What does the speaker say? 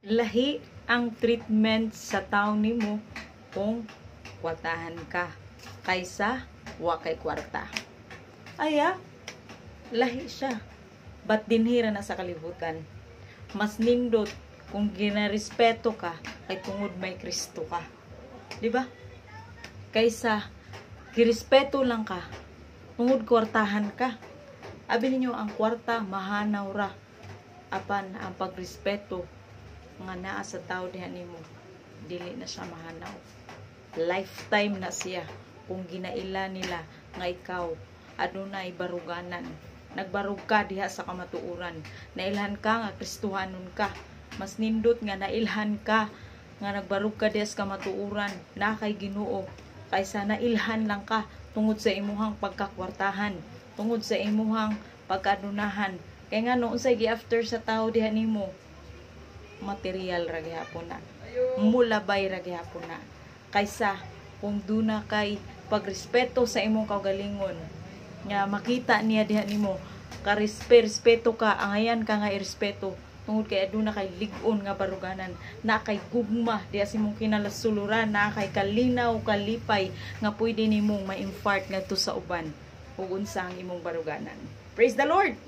Lahi ang treatment sa tao nimo kung kwartahan ka kaysa wa kay kwarta. Aya, lahi siya. But dinhi ra na sa kalibutan. Mas nindot kung ginarespeto ka kay tungod may Kristo ka. Di ba? Kaysa girespeto lang ka tungod kwartahan ka. Abi ninyo, ang kwarta mahanaw ra. Apan ang pagrespeto nga naa sa tao diha nimo, dili na siya mahanaw. Lifetime na siya kung ginaila nila nga ikaw adunay baruganan. Nagbarug ka diha sa kamatuoran. Nailhan ka nga Kristohanon ka. Mas nindot nga nailhan ka nga nagbarug ka diha sa kamatuoran na kay Ginoo kaysa nailhan lang ka tungod sa imuhang pagkakwartahan, tungod sa imuhang pagkadunahan. Kay ngano, unsay gi-after sa tao diha nimo? Material ra gihapon na. Mulabay ra gihapon na. Kaysa kung duna kay pagrespeto sa imong kaugalingon nga makita niya diha nimo, karespe respeto ka, angayan ka nga irespeto tungod kay aduna kay lig-on nga baruganan na kay gugma diha sa imong kinalasuluran, na kay kalinaw, kalipay nga pwede nimong ma-impart ngadto sa uban ug unsa ang imong baruganan. Praise the Lord.